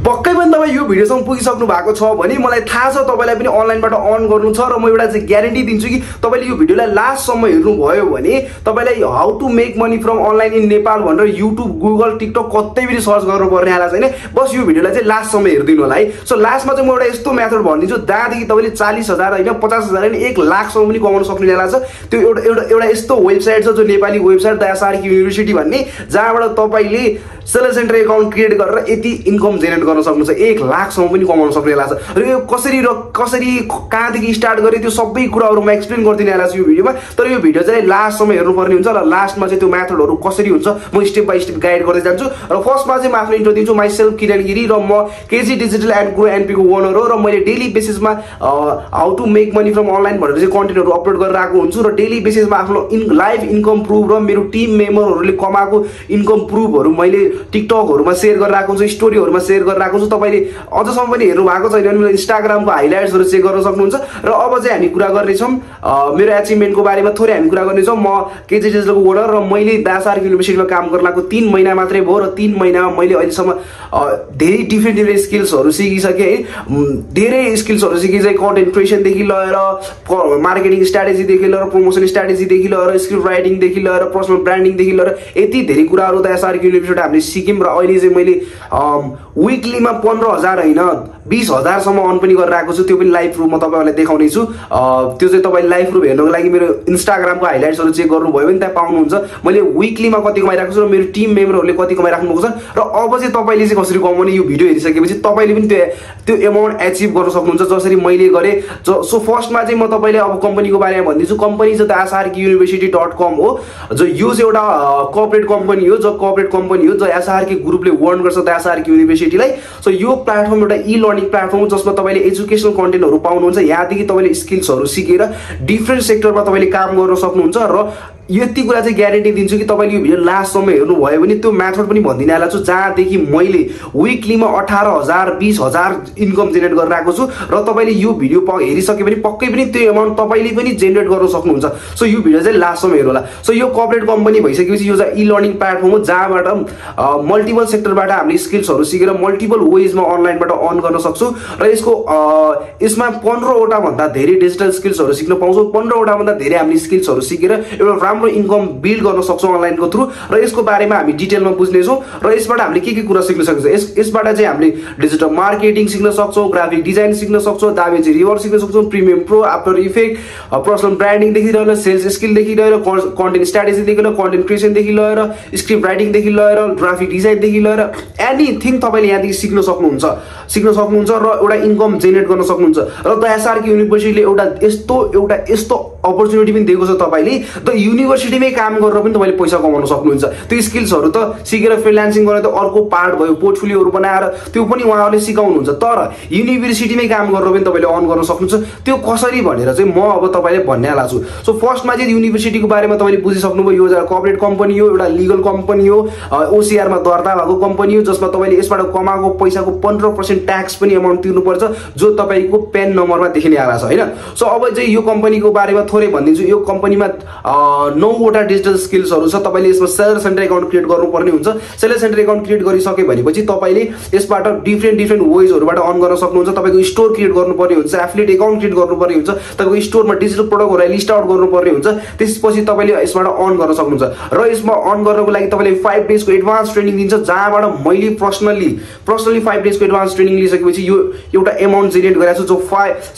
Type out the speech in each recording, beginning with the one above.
पक्कै पनि तपाईँ यो भिडियोसम्म पुगिसक्नु भएको छ भने मलाई थाहा छ तपाईँलाई पनि अनलाइनबाट अर्न गर्नु छ र म एउटा चाहिँ ग्यारेन्टी दिन्छु कि तपाईँले यो भिडियोलाई लास्टसम्म हेर्नुभयो भने तपाईँलाई how to make money from online in Nepal भनेर युट्युब गुगल टिकटक कतै पनि सर्च गर्नुपर्ने होला छैन। बस यो भिडियोलाई चाहिँ लास्टसम्म हेरिदिनु होला है। सो लास्टमा चाहिँ म एउटा यस्तो मेथड भनिदिन्छु जहाँदेखि तपाईँले 40,000 होइन 50,000 होइन 1 लाखसम्म पनि कमाउन सक्ने होला छ। त्यो एउटा यस्तो वेबसाइट छ जो Nepali website the SRK university भन्ने, जहाँबाट तपाईँले सेलर सेन्टर एकाउन्ट क्रिएट गरेर यति इन्कम जेनेरेट गर्न सक्नुहुन्छ, 1 लाखसम्म पनि कमाउन सक्ने होला छ। र यो कसरी कहाँदेखि स्टार्ट गरे त्यो सबै कुराहरू म एक्सप्लेन गरिदिने होला छु यो भिडियोमा। तर यो भिडियो चाहिँ लास्टसम्म हेर्नुपर्ने हुन्छ र लास्टमा चाहिँ त्यो मेथडहरू कसरी हुन्छ म स्टेप बाई स्टेप गाइड गर्दै जान्छु। र फर्स्टमा चाहिँ म आफ्नो इन्ट्रो दिन्छु। माइसेल्फ किरण गिरी र म केजी डिजिटल एन्ड ग्रो एनपीको ओनर हो र मैले डेली बेसिसमा how to make money from online भनेर चाहिँ कन्टेन्टहरू अपलोड गरेर आएको हुन्छु र डेली बेसिसमा आफ्नो लाइभ इन्कम प्रुफ र मेरो टिम मेम्बरहरूले कमाएको इन्कम प्रुफहरू मैले टिकटकहरुमा शेयर गरेर राखेको छु, स्टोरीहरुमा शेयर गरेर राखेको छु। तपाईले अझसम्म पनि हेर्नु भएको छैन भने इन्स्टाग्रामको हाइलाइट्सहरु चेक गर्न सक्नुहुन्छ। र अब चाहिँ हामी कुरा गर्ने छौं मेरो अचिभमेन्टको बारेमा थोरै हामी कुरा गर्ने छौं। म केजी डिजिटलको ओनर र मैले दासार युनिभर्सिटीमा काम गर्न लागेको 3 महिना मात्रै भयो र 3 महिनामा मैले अहिलेसम्म धेरै डिफरेन्ट स्किल्सहरु सिकिसके है। धेरै स्किल्सहरु सिकिसके, कन्टेन्ट क्रिएसन देखि लिएर मार्केटिङ स्ट्र्याटेजी देखि लिएर प्रमोसन स्ट्र्याटेजी देखि लिएर स्क्रिप्ट राइटिङ देखि लिएर पर्सनल ब्रान्डिङ देखि लिएर यति धेरै कुराहरु दासार युनिभर्सिटीबाट हामीले सिक्यौं। र अहिले चाहिँ मैले विकलीमा 15,000 हैन 20,000 सम्म अर्न पनि गरेर आएको छु। त्यो पनि लाइभ प्रुफ म तपाईहरुलाई देखाउने छु। त्यो चाहिँ तपाईले लाइभ प्रुफ हेर्नको लागि मेरो इन्स्टाग्रामको हाइलाइट्सहरु चेक गर्नुभयो भने त्यहाँ पाउनुहुन्छ मैले विकलीमा कति कमाइराखेको छु र मेरो टिम मेम्बरहरुले कति कमाइराख्नु भएको छ। र अब चाहिँ तपाईले चाहिँ कसरी कमाउने यो भिडियो हेरिसकेपछि तपाईले पनि त्यो अमाउन्ट अचिभ गर्न सक्नुहुन्छ जसरी मैले गरे। सो फर्स्टमा चाहिँ म तपाईले अब कम्पनीको बारेमा भन्दिन्छु। कम्पनी चाहिँ dasrkuniversity.com हो, जो यो चाहिँ एउटा कर्पोरेट कम्पनी हो, जो कर्पोरेट कम्पनी हो जो एसआरके ग्रुपले ओन गर्छ दासारके युनिभर्सिटीलाई। सो यो प्लेटफर्म एउटा ई लर्निङ प्लेटफर्म हो जसमा तपाईले एजुकेशनल कन्टेन्टहरु पाउनुहुन्छ। यहाँदेखि तपाईले स्किल्सहरु सिकेर डिफरेन्ट सेक्टरमा तपाईले काम गर्न सक्नुहुन्छ। र यति कुरा चाहिँ ग्यारेन्टी दिन्छु कि तपाईले यो भिडियो लास्टसम्म हेर्नु भयो भने त्यो मेथड पनि भनिदिने आला छु जहाँदेखि मैले विकलीमा 18,000 20,000 इन्कम जेनेरेट गरेर आएको छु। र तपाईले यो भिडियो हेरिसके पनि पक्कै पनि त्यो अमाउन्ट तपाईले पनि जेनेरेट गर्न सक्नुहुन्छ। सो यो भिडियो चाहिँ लास्टसम्म हेर्नु होला। सो यो कर्पोरेट कम्पनी भइसकेपछि यो चाहिँ ई लर्निङ प्लेटफर्म हो जहाँबाट मल्टिपल सेक्टरबाट हामीले स्किल्सहरु सिकेर मल्टिपल वेजमा अनलाइनबाट अर्न गर्न सक्छौं। र यसमा 15 वटा भन्दा धेरै डिजिटल स्किल्सहरु सिक्न पाउँछौं। 15 वटा भन्दा धेरै हामीले स्किल्सहरु सिकेर एउटा राम्रो इन्कम बिल्ड गर्न सक्छौं अनलाइनको थ्रु। र यसको बारेमा हामी डिटेलमा बुझ्ने छौं। र यसबाट हामीले के कुरा सिक्न सक्छौं, यसबाट चाहिँ हामीले डिजिटल मार्केटिङ सिक्न सक्छौं, ग्राफिक डिजाइन सिक्न सक्छौं, दाभिन्ची रिभर सिक्न सक्छौं, premium pro, after effect, personal branding देखि लिएर सेल्स स्किल देखि लिएर कन्टेन्ट स्ट्र्याटेजी देखि लिएर कन्टेन्ट क्रिएसन देखि लिएर स्क्रिप्ट राइटिङ देखि लिएर ग्राफिक डिजाइन देखि लिएर एनीथिङ तपाईले यहाँदेखि सिक्न सक्नुहुन्छ र एउटा इन्कम जेनेरेट गर्न सक्नुहुन्छ। र द एसआरके युनिभर्सिटीले एउटा यस्तो अपर्च्युनिटी पनि दिएको छ तपाईले द युनिभर्सिटीमै काम गरेर पनि तपाईले पैसा कमाउन सक्नुहुन्छ। त्यो स्किल्सहरु त सिकेर फ्रीलान्सिङ गरेर त अर्को पार्ट भयो, पोर्टफोलियोहरु बनाएर त्यो पनि उहाँहरूले सिकाउनुहुन्छ। तर युनिभर्सिटीमै काम गरेर पनि तपाईले अर्न गर्न सक्नुहुन्छ। त्यो कसरी भनेर चाहिँ म अब तपाईलाई भन्ने आला छु। सो फर्स्टमा चाहिँ युनिभर्सिटीको बारेमा तपाईले बुझिसक्नुभयो। यो एउटा कर्पोरेट कम्पनी हो, एउटा लिगल कम्पनी हो, ओसीआर मा दर्ता भएको कम्पनी हो जसमा तपाईले यसबाट कमाएको पैसाको 15% ट्याक्स पनि अमाउन्ट तिर्नु पर्छ जो तपाईको पेन नम्बरमा देखिने आला छ हैन। सो अब चाहिँ यो कम्पनीको बारेमा थोरै भनिदिन्छु। यो कम्पनीमा 9 वटा डिजिटल स्किल्सहरु छ। तपाईले यसमा सेलर सेन्टर एकाउन्ट क्रिएट गर्नुपर्ने हुन्छ। सेलर सेन्टर एकाउन्ट क्रिएट गरिसके भनेपछि तपाईले यसबाट डिफरेन्ट वेजहरुबाट अर्न गर्न सक्नुहुन्छ। तपाईको स्टोर क्रिएट गर्नुपर्ने हुन्छ, एफिलिएट एकाउन्ट क्रिएट गर्नुपर्ने हुन्छ, तपाईको स्टोरमा डिजिटल प्रोडक्टहरुलाई लिस्ट आउट गर्नुपर्ने हुन्छ। त्यसपछि तपाईले यसबाट अर्न गर्न सक्नुहुन्छ। र यसमा अर्न गर्नको लागि तपाईले 5 डेजको एडभान्स ट्रेनिङ दिन्छ जहाँबाट मैले पर्सनली 5 डेजको एडभान्स ट्रेनिङ लिइसकेपछि यो एउटा अमाउन्ट जेनेरेट गरेको छु जो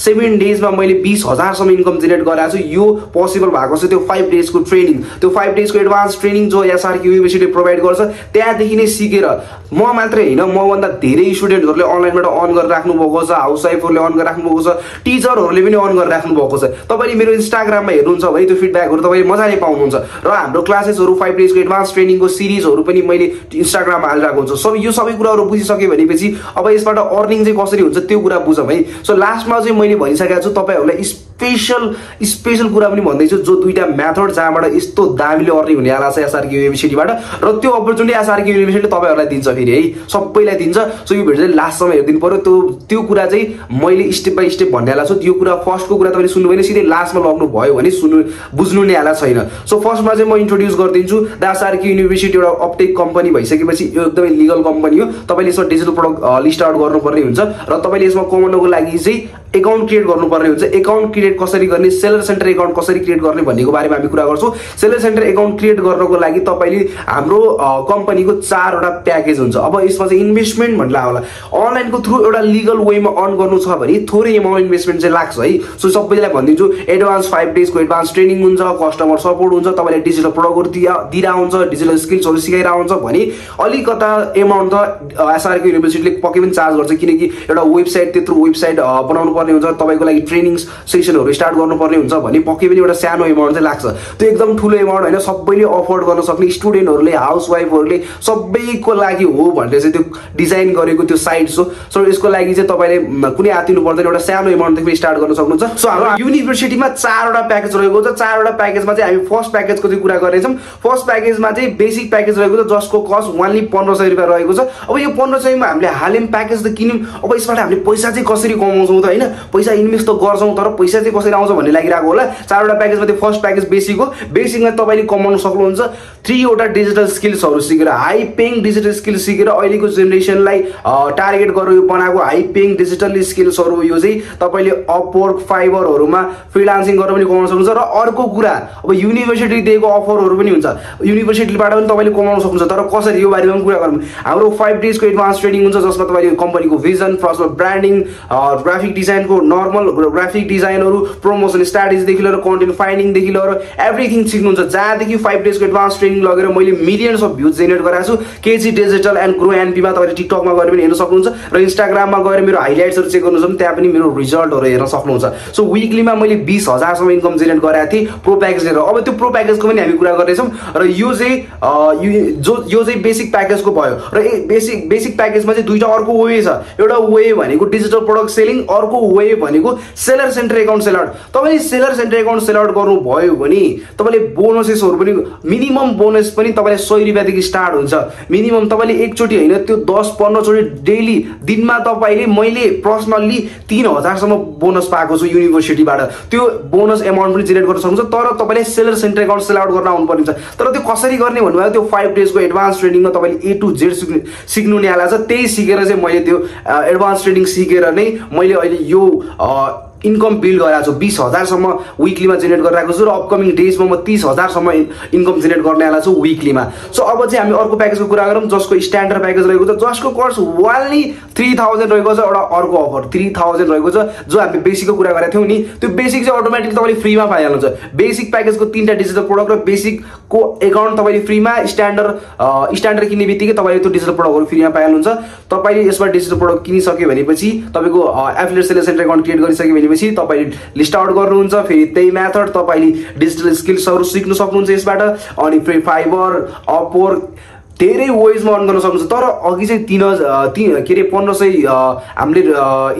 7 डेजमा मैले 20,000 सम्म इन्कम जेनेरेट गरेको छु। यो पोसिबल भएको छ त्यो 5 डेजको ट्रेनिङ, त्यो 5 डेजको एडभान्स ट्रेनिङ जो एसआरके युनिभर्सिटीले प्रोभाइड गर्छ। त्यहाँदेखि नै सिकेर म मात्रै हैन म भन्दा धेरै स्टुडेन्टहरुले अनलाइनबाट अर्न गरेर राख्नु भएको छ, हाउसवाइफहरुले अर्न गरेर राख्नु भएको छ, टिचरहरुले पनि अर्न गरेर राख्नु भएको छ। तपाईले मेरो इन्स्टाग्राममा हेर्नुहुन्छ भने त्यो फिडब्याकहरु तपाईले मजाले पाउनुहुन्छ। र हाम्रो क्लासेसहरु 5 डेजको एडभान्स ट्रेनिङको सिरिजहरु पनि मैले इन्स्टाग्राममा हालिरहेको हुन्छु। यो सबै कुराहरु बुझिसके भनेपछि अब यसबाट अर्निङ चाहिँ कसरी हुन्छ त्यो कुरा बुझौँ है। सो लास्टमा चाहिँ मैले भनिसकेको छु तपाईहरुलाई स्पेशल कुरा पनि भन्दैछु, जो दुईटा मेथड जहाँबाट यस्तो दामीले अर्निङ हुनेवाला छ एसआरके युनिभर्सिटीबाट, र त्यो अपर्च्युनिटी एसआरके युनिभर्सिटीले तपाईँहरूलाई दिन्छ फेरि है, सबैलाई दिन्छ। सो यो भिडियो चाहिँ लास्टसम्म हेरिदिनु पर्यो। त्यो कुरा चाहिँ मैले स्टेप बाई स्टेप भन्नेवाला छु। त्यो कुरा फर्स्टको कुरा तपाईँले सुन्नु भएन, सिधै लास्टमा लग्नु भयो भने बुझ्नु नै आला छैन। सो फर्स्टमा चाहिँ म इन्ट्रोड्युस गरिदिन्छु द एसआरके युनिभर्सिटी, एउटा अपटेक कम्पनी भइसकेपछि यो एकदमै लिगल कम्पनी हो। तपाईँले यसमा डिजिटल प्रोडक्ट लिस्ट आउट गर्नुपर्ने हुन्छ र तपाईँले यसमा कमाउनको लागि चाहिँ एकाउन्ट क्रिएट गर्नुपर्ने हुन्छ। एकाउन्ट क्रिएट कसरी गर्ने, सेलर सेन्टर एकाउन्ट कसरी क्रिएट गर्ने भन्नेको बारेमा हामी कुरा गर्छौँ। सेलर सेन्टर एकाउन्ट क्रिएट गर्नको लागि तपाईँले हाम्रो कम्पनीको 4वटा प्याकेज हुन्छ। अब यसमा चाहिँ इन्भेस्टमेन्ट भन्ला होला, अनलाइनको थ्रु एउटा लिगल वेमा अर्न गर्नु छ भने थोरै एमाउन्ट इन्भेस्टमेन्ट चाहिँ लाग्छ है। सो सबैलाई भनिदिन्छु, एडभान्स 5 डेजको एडभान्स ट्रेनिङ हुन्छ, कस्टमर सपोर्ट हुन्छ, तपाईँले डिजिटल प्रोडक्टहरू दिइरहेको हुन्छ, डिजिटल स्किल्सहरू सिकाइरहेको हुन्छ भने अलिकता एमाउन्ट त एसआरके युनिभर्सिटीले पक्कै पनि चार्ज गर्छ, किनकि एउटा वेबसाइट त्यत्रो वेबसाइट बनाउनु पर्ने हुन्छ, तपाईँको लागि ट्रेनिङ सेसनहरू स्टार्ट गर्नुपर्ने हुन्छ भने पक्कै पनि एउटा सानो एमाउन्ट चाहिँ लाग्छ। त्यो एकदम ठुलो एमाउन्ट होइन, सबैले अफोर्ड गर्न सक्ने, स्टुडेन्टहरूले, हाउसवाइफहरूले सबैको लागि हो भनेर चाहिँ त्यो डिजाइन गरेको त्यो साइट्स हो। सो यसको लागि चाहिँ तपाईँले कुनै आतिनु पर्दैन, एउटा सानो एमाउन्टदेखि स्टार्ट गर्न सक्नुहुन्छ। सो हाम्रो युनिभर्सिटीमा 4वटा प्याकेज रहेको छ। 4वटा प्याकेजमा चाहिँ हामी फर्स्ट प्याकेजको चाहिँ कुरा गर्नेछौँ। फर्स्ट प्याकेजमा चाहिँ बेसिक प्याकेज रहेको छ, जसको कस्ट ओन्ली 1500 रुपियाँ रहेको छ। अब यो 1500 मा हामीले हालेम प्याकेज त किन्यौँ, अब यसबाट हामीले पैसा चाहिँ कसरी कमाउँछौँ त होइन, पैसा इन्भेस्ट त गर्छौँ तर पैसा चाहिँ कसरी आउँछ भन्ने लागिरहेको होला। 4वटा प्याकेजमा चाहिँ फर्स्ट प्याकेज बेसिक हो। बेसिकमा तपाईँले कमाउन सक्नुहुन्छ 3वटा डिजिटल स्किल्सहरू सिकेर, हाई पेइङ डिजिटल स्किल्स सिकेर अहिलेको जेनेरेसनलाई टार्गेट गरेर बनाएको हाई पेइङ डिजिटल स्किल्सहरू। यो चाहिँ तपाईँले अपवर्क, फाइबरहरूमा फ्रिलान्सिङ गरेर पनि कमाउन सक्नुहुन्छ। र अर्को कुरा, अब युनिभर्सिटीले दिएको अफरहरू पनि हुन्छ, युनिभर्सिटीबाट पनि तपाईँले कमाउन सक्नुहुन्छ, तर कसरी यो बारेमा पनि कुरा गरौँ। हाम्रो 5 डेजको एडभान्स ट्रेनिङ हुन्छ, जसमा तपाईँले कम्पनीको भिजन, पर्सनल ब्रान्डिङ, ग्राफिक डिजाइनको नर्मल ग्राफिक डिजाइनहरू, प्रमोसन स्ट्राटेजीदेखि लिएर कन्टेन्ट फाइन्डिङदेखि लिएर एभ्रिथिङ सिक्नुहुन्छ। जहाँदेखि 5 डेजको एडभान्स ट्रेनिङ लगेर मैले मिलियन्स अफ भ्युज जेनेरेट गराएको छु। केजी डिजिटल एन्ड ग्रो एनपीमा तपाईँले टिकटकमा गएर पनि हेर्न सक्नुहुन्छ, र इन्स्टाग्राममा गएर मेरो हाइलाइट्सहरू चेक गर्नुहुन्छ भने त्यहाँ पनि मेरो रिजल्टहरू हेर्न सक्नुहुन्छ। सो विकलीमा मैले 20,000सम्म इन्कम जेनेरेट गराएको थिएँ प्रो प्याकेज लिएर। अब त्यो प्रो प्याकेजको पनि हामी कुरा गर्दैछौँ, र यो चाहिँ बेसिक प्याकेजको भयो। र बेसिक प्याकेजमा चाहिँ दुईवटा अर्को वे छ। एउटा वे भनेको डिजिटल प्रोडक्ट सेलिङ, अर्को वे भनेको seller center account sell out. तपाईँले seller center account sell out गर्नुभयो भने तपाईँले बोनसेसहरू पनि, मिनिमम बोनस पनि तपाईँले 100 रुपियाँदेखि स्टार्ट हुन्छ। मिनिमम तपाईँले एकचोटि होइन, त्यो 10-15 चोटि डेली दिनमा तपाईँले, मैले पर्सनल्ली 3000सम्म बोनस पाएको छु युनिभर्सिटीबाट। त्यो बोनस एमाउन्ट पनि जेनेरेट गर्न सक्नुहुन्छ, तर तपाईँले seller center account sell out गर्न आउनुपर्ने हुन्छ। तर त्यो कसरी गर्ने भन्नुभयो, त्यो 5 डेजको एडभान्स ट्रेनिङमा तपाईँले A to Z सिक्नु नै आला छ। त्यही सिकेर चाहिँ मैले त्यो एडभान्स ट्रेनिङ सिकेर नै मैले अहिले यो इन्कम बिल्ड गराएको छु। 20,000सम्म विकलीमा जेनेरेट गरिरहेको छु, र अपकमिङ डेजमा म 30,000सम्म इन्कम जेनेरेट गर्नेवाला छु विकलीमा। सो अब चाहिँ हामी अर्को प्याकेजको कुरा गरौँ, जसको स्ट्यान्डर्ड प्याकेज रहेको छ, जसको कस्ट ओन्ली 3000 रहेको छ। एउटा अर्को अफर 3000 रहेको छ, जो हामी बेसिकको कुरा गरेका थियौँ नि, त्यो बेसिक चाहिँ अटोमेटिकली तपाईँले फ्रीमा पाइहाल्नुहुन्छ। बेसिक प्याकेजको 3टा डिजिटल प्रोडक्ट र बेसिकको एकाउन्ट तपाईँले फ्रीमा, स्ट्यान्डर्ड किन्ने बित्तिकै तपाईँले त्यो डिजिटल प्रोडक्टहरू फ्रीमा पाइहाल्नुहुन्छ। तपाईँले यसबाट डिजिटल प्रोडक्ट किनिसक्यो भनेपछि, तपाईँको affiliate seller center account create गरिसक्यो भने तपाईले लिस्ट आउट गर्नुहुन्छ, फेरि त्यही मेथड तपाईले डिजिटल स्किल्सहरू सिक्न सक्नुहुन्छ यसबाट। अनि फेरि फाइबर, अपवर्क धेरै वेजमा अर्न गर्न सक्नुहुन्छ। तर अघि चाहिँ 1500 हामीले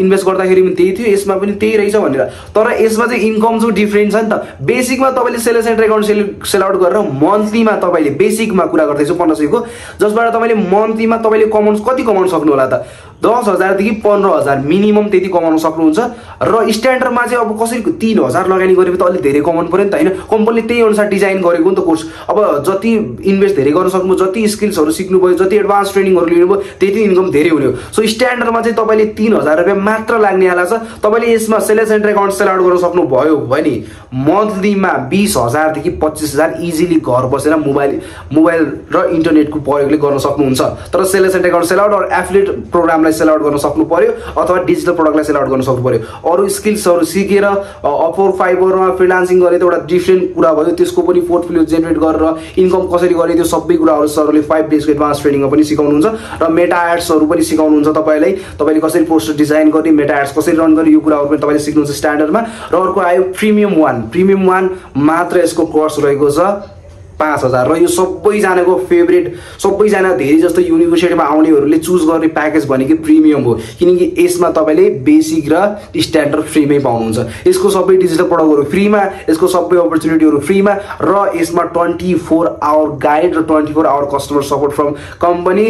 इन्भेस्ट गर्दाखेरि पनि त्यही थियो, यसमा पनि त्यही रहेछ भनेर। तर यसमा चाहिँ इन्कम चाहिँ डिफ्रेन्ट छ नि त। बेसिकमा तपाईँले seller center account sell out गरेर मन्थलीमा तपाईँले, बेसिकमा कुरा गर्दैछु 1500 को, जसबाट तपाईँले मन्थलीमा तपाईँले कति कमाउन सक्नु होला त, 10,000 देखि 15,000 मिनिमम त्यति कमाउन सक्नुहुन्छ। र स्ट्यान्डर्डमा चाहिँ अब कसरी 3,000 लगानी गरेपछि त अलिक धेरै कमाउनु पर्यो नि त होइन। कम्पनीले त्यही अनुसार डिजाइन गरेको नि त कोर्स। अब जति इन्भेस्ट धेरै गर्न सक्नु, जति स्किल्सहरू सिक्नुभयो, जति एडभान्स ट्रेनिङहरू लिनुभयो, त्यति इन्कम धेरै हुने हो। सो स्ट्यान्डर्डमा चाहिँ तपाईँले 3,000 रुपियाँ मात्र लाग्नेवाला छ। तपाईँले यसमा seller center account sell out गर्न सक्नुभयो भने मन्थलीमा 20,000 देखि 25,000 इजिली घर बसेर मोबाइल र इन्टरनेटको प्रयोगले गर्न सक्नुहुन्छ। तर seller center account sell out र एफिलिएट प्रोग्रामलाई सेल आउट गर्न सक्नु पर्यो, अथवा डिजिटल प्रोडक्टलाई सेल आउट गर्न सक्नु पर्यो। अरू स्किल्सहरू सिकेर अपवर्क, फाइबरमा फ्रिलान्सिङ गर्ने त एउटा डिफ्रेन्ट कुरा भयो। त्यसको पनि पोर्टफोलियो जेनेरेट गरेर इन्कम कसरी गर्ने, त्यो सबै कुराहरू सरले 5 डेजको एडभान्स ट्रेनिङमा पनि सिकाउनुहुन्छ। र मेटा एड्सहरू पनि सिकाउनुहुन्छ तपाईँले कसरी पोस्टर डिजाइन गर्ने, मेटा एड्स कसरी रन गर्ने, यो कुराहरू पनि तपाईँले सिक्नुहुन्छ स्ट्यान्डर्डमा। र अर्को आयो प्रिमियम 1 मात्र यसको कोर्स रहेको छ 5000 र यो सबैजनाको फेभरेट, सबैजना धेरै जस्तो युनिभर्सिटीमा आउनेहरूले चुज गर्ने प्याकेज भनेको प्रिमियम हो, किनकि यसमा तपाईँले बेसिक र स्ट्यान्डर्ड फ्रीमै पाउनुहुन्छ। यसको सबै डिजिटल प्रडक्टहरू फ्रीमा, यसको सबै अपर्च्युनिटीहरू फ्रीमा, र यसमा 24 आवर गाइड र 24 hour customer support from company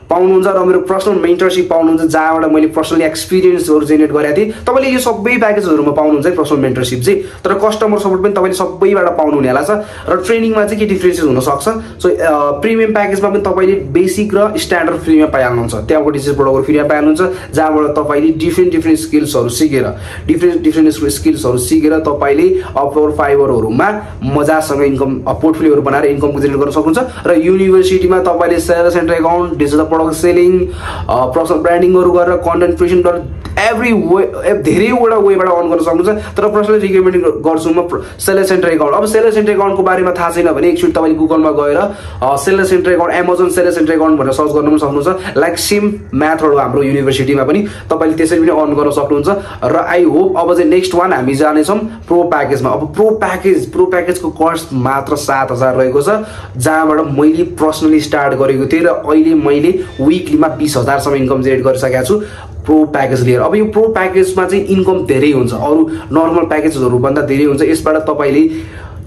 पाउनुहुन्छ, र मेरो पर्सनल मेन्टरसिप पाउनुहुन्छ जहाँबाट मैले पर्सनली एक्सपिरियन्सहरू जेनेरेट गरेको थिएँ। तपाईँले यो सबै प्याकेजहरूमा पाउनुहुन्छ पर्सनल मेन्टरसिप चाहिँ, तर कस्टमर सपोर्ट पनि तपाईँले सबैबाट पाउनु हुनेवाला छ। र ट्रेनिङमा चाहिँ के डिफ्रेन्सेस हुनसक्छ, सो प्रिमियम प्याकेजमा पनि तपाईँले बेसिक र स्ट्यान्डर्ड फ्रीमा पाइहाल्नुहुन्छ, त्यहाँको डिजिटल प्रडक्टहरू फ्रीमा पाइहाल्नुहुन्छ, जहाँबाट तपाईँले डिफ्रेन्ट स्किल्सहरू सिकेर तपाईँले अपवर फाइबरहरूमा मजासँग इन्कम पोर्टफोलियोहरू बनाएर इन्कमको जेनेरेट गर्न सक्नुहुन्छ। र युनिभर्सिटीमा तपाईँले sales and account, digital product selling, personal ब्रान्डिङहरू गरेर कन्टेन्ट क्रिएसन गरेर एभ्री वे धेरैवटा वेबाट अर्न गर्न सक्नुहुन्छ। तर पर्सनली रिकमेन्ड गर्छु म सेल्स एन्ड अकाउन्ट। अब सेल्स एन्ड अकाउन्टको बारेमा थाहा छैन भने एकचोटि तपाईँले गुगलमा गएर sales and account, Amazon sales and account भनेर सर्च गर्न पनि सक्नुहुन्छ। लाइक सेम म्याथड हो हाम्रो युनिभर्सिटीमा पनि, तपाईँले त्यसरी पनि अर्न गर्न सक्नुहुन्छ। र आई होप अब चाहिँ नेक्स्ट वान हामी जानेछौँ प्रो प्याकेजमा। अब प्रो प्याकेजको कस्ट मात्र 7000 रहेको छ, जहाँबाट मैले पर्सनली स्टार्ट गरेको थिएँ र अहिले मैले विकलीमा 20000सम्म इन्कम जेनेरेट गरिसकेको छु प्रो प्याकेज लिएर। अब यो प्रो प्याकेजमा चाहिँ इन्कम धेरै हुन्छ, अरू नर्मल प्याकेजहरू भन्दा धेरै हुन्छ। यसबाट तपाईँले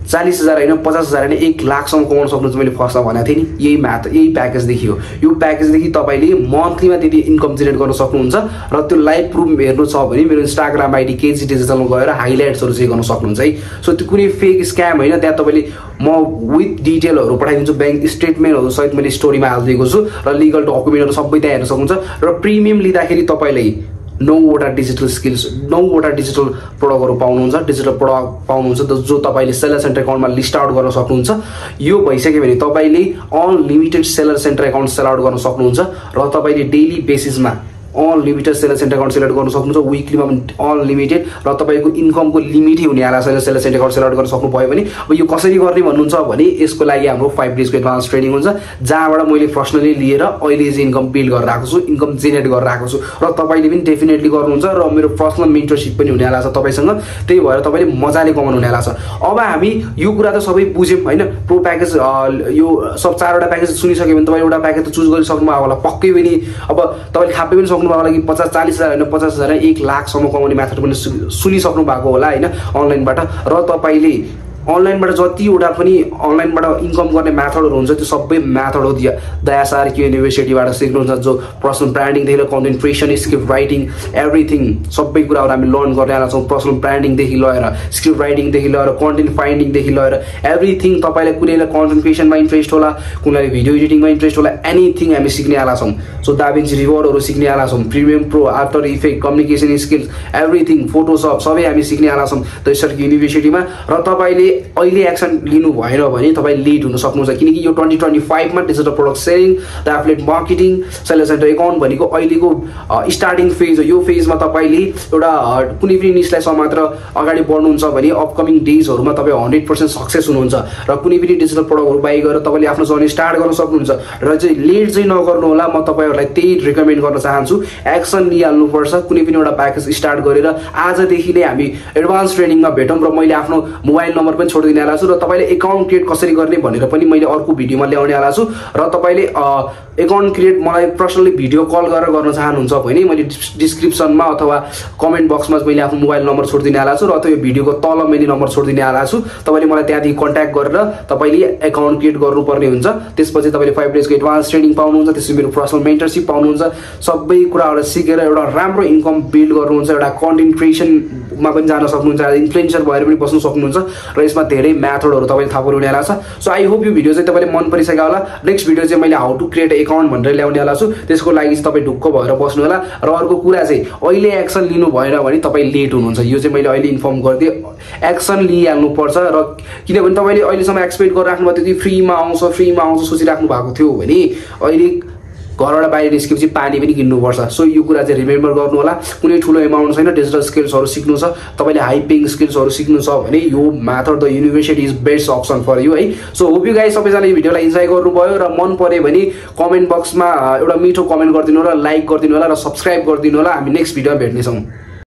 40,000 होइन, 50,000 होइन, 1 लाखसम्म कमाउन सक्नुहुन्छ। मैले फर्स्टमा भनेको थिएँ नि, यही प्याकेजदेखि हो। यो प्याकेजदेखि तपाईँले मन्थलीमा त्यति इन्कम जेनेरेट गर्न सक्नुहुन्छ। र त्यो लाइभ प्रुफ हेर्नु छ भने मेरो इन्स्टाग्राम आइडी केजी डिजिटलमा गएर हाइलाइट्सहरू चेक गर्न सक्नुहुन्छ है। सो त्यो कुनै फेक स्क्याम होइन, त्यहाँ तपाईँले म विथ डिटेलहरू पठाइदिन्छु, ब्याङ्क स्टेटमेन्टहरू सहित मैले स्टोरीमा हालिदिएको छु, र लिगल डकुमेन्टहरू सबै त्यहाँ हेर्न सक्नुहुन्छ। र प्रिमियम लिँदाखेरि तपाईँले 9वटा डिजिटल प्रडक्टहरू पाउनुहुन्छ, डिजिटल प्रडक्ट पाउनुहुन्छ जो तपाईँले सेलर सेन्टर अकाउन्टमा लिस्ट आउट गर्न सक्नुहुन्छ। यो भइसक्यो भने तपाईँले unlimited seller center account sell out गर्न सक्नुहुन्छ, र तपाईँले डेली बेसिसमा unlimited seller center account select गर्न सक्नुहुन्छ, विकलीमा पनि अनलिमिटेड, र तपाईँको इन्कमको लिमिटै हुनेवाला छैन सेलर सेन्टर अकाउन्ट सेलेक्ट गर्न सक्नुभयो भने। अब यो कसरी गर्ने भन्नुहुन्छ भने यसको लागि हाम्रो 5 डेजको एडभान्स ट्रेनिङ हुन्छ, जहाँबाट मैले पर्सनली लिएर अहिले चाहिँ इन्कम बिल्ड गरेर आएको छु, इन्कम जेनेरेट गरेर आएको छु, र तपाईँले पनि डेफिनेटली गर्नुहुन्छ। र मेरो पर्सनल मेन्टरसिप पनि हुनेवाला छ तपाईँसँग, त्यही भएर तपाईँले मजाले कमाउनु हुनेवाला छ। अब हामी यो कुरा त सबै बुझ्यौँ होइन, प्रो प्याकेज यो सब 4वटा प्याकेज सुनिसक्यो भने तपाईँ एउटा प्याकेज त चुज गरिसक्नु भयो होला पक्कै पनि। अब तपाईँले थापै पनि सक्नु लागि 50-40,000 होइन, 50,000 1 लाखसम्म कमाउने म्याथड पनि सुनिसक्नु भएको होला होइन अनलाइनबाट। र तपाईँले अनलाइनबाट जतिवटा पनि अनलाइनबाट इन्कम गर्ने म्याथडहरू हुन्छ त्यो सबै म्याथड हो दयास आरके युनिभर्सिटीबाट सिक्नुहुन्छ, जो पर्सनल ब्रान्डिङदेखि लिएर content creation, script writing, everything सबै कुराहरू हामी लर्न गर्नेवाला छौँ। पर्सनल ब्रान्डिङदेखि लिएर स्क्रिप्ट राइटिङदेखि लिएर कन्टेन्ट फाइन्डिङदेखि लिएर एभ्रिथिङ। तपाईँलाई कुनैलाई कन्टेन्ट क्रिएसनमा इन्ट्रेस्ट होला, कुनैलाई भिडियो एडिटिङमा इन्ट्रेस्ट होला, एनिथिङ हामी सिक्नेवाला छौँ। सो दाभिन्ची रिभर्डहरू सिक्नेवाला छौँ, premium pro, after effect, communication skills, everything, Photoshop सबै हामी सिक्नेवाला छौँ दयास युनिभर्सिटीमा। र तपाईँले अहिले एक्सन लिनु भएन भने तपाईँ लेट हुन सक्नुहुन्छ, किनकि यो 2025 मा digital product selling, the affiliate marketing, sales and account भनेको अहिलेको स्टार्टिङ फेज हो। यो फेजमा तपाईँले एउटा कुनै पनि निशलाई समातेर अगाडि बढ्नुहुन्छ भने अपकमिङ डेजहरूमा तपाईँ 100% सक्सेस हुनुहुन्छ, र कुनै पनि डिजिटल प्रडक्टहरू बाई गरेर तपाईँले आफ्नो जर्नी स्टार्ट गर्न सक्नुहुन्छ। र चाहिँ लेट चाहिँ नगर्नु होला, म तपाईँहरूलाई त्यही रिकमेन्ड गर्न चाहन्छु। एक्सन लिइहाल्नुपर्छ, कुनै पनि एउटा प्याकेज स्टार्ट गरेर आजदेखि नै हामी एडभान्स ट्रेनिङमा भेटौँ। र मैले आफ्नो मोबाइल नम्बर पनि छोडिदिनेवाला छु, र तपाईँले एकाउन्ट क्रिएट कसरी गर्ने भनेर पनि मैले अर्को भिडियोमा ल्याउनेवाला छु। र तपाईँले एकाउन्ट क्रिएट मलाई पर्सनली भिडियो कल गरेर गर्न चाहनुहुन्छ भने मैले डिस्क्रिप्सनमा अथवा कमेन्ट बक्समा मैले आफ्नो मोबाइल नम्बर छोडिदिनेवाला छु, र अथवा यो भिडियोको तल मैले नम्बर छोडिदिनेवाला छु। तपाईँले मलाई त्यहाँदेखि कन्ट्याक्ट गरेर तपाईँले एकाउन्ट क्रिएट गर्नुपर्ने हुन्छ। त्यसपछि तपाईँले 5 डेजको एडभान्स ट्रेनिङ पाउनुहुन्छ, त्यसपछि मेरो पर्सनल मेन्टरसिप पाउनुहुन्छ। सबै कुराहरू सिकेर एउटा राम्रो इन्कम बिल्ड गर्नुहुन्छ, एउटा कन्टेन्ट क्रिएसनमा पनि जान सक्नुहुन्छ, इन्फ्लुएन्सर भएर पनि बस्न सक्नुहुन्छ। र यसमा धेरै म्याथडहरू तपाईँले थाहा पाउनुहुनेवाला छ। सो आई होप यो भिडियो चाहिँ तपाईँले मन परिसक्यो होला। नेक्स्ट भिडियो चाहिँ मैले हाउ टु क्रिएट एकाउन्ट भनेर ल्याउनेवाला छु, त्यसको लागि चाहिँ तपाईँ ढुक्क भएर बस्नु होला। र अर्को कुरा चाहिँ अहिले एक्सन लिनु भएन भने तपाईँ लेट हुनुहुन्छ, यो चाहिँ मैले अहिले इन्फर्म गरिदिएँ। एक्सन लिइहाल्नुपर्छ, र किनभने तपाईँले अहिलेसम्म एक्सपेक्ट गरिराख्नु भयो त्यति फ्रीमा आउँछ सोचिराख्नु भएको थियो भने अहिले घरबाट बाहिर निस्केपछि पानी पनि किन्नुपर्छ। सो यो कुरा चाहिँ रिमेम्बर गर्नु होला। कुनै ठुलो एमाउन्ट छैन, डिजिटल स्किल्सहरू सिक्नु छ, तपाईँले हाई पेइङ स्किल्सहरू सिक्नु छ भने यो method the university is best option for you है। सो होप यु गाइस सबैजना यो भिडियोलाई इन्जोय गर्नुभयो, र मन पर्यो भने कमेन्ट बक्समा एउटा मिठो कमेन्ट गरिदिनु होला, लाइक गरिदिनु होला, र सब्सक्राइब गरिदिनु होला। हामी नेक्स्ट भिडियोमा भेट्नेछौँ।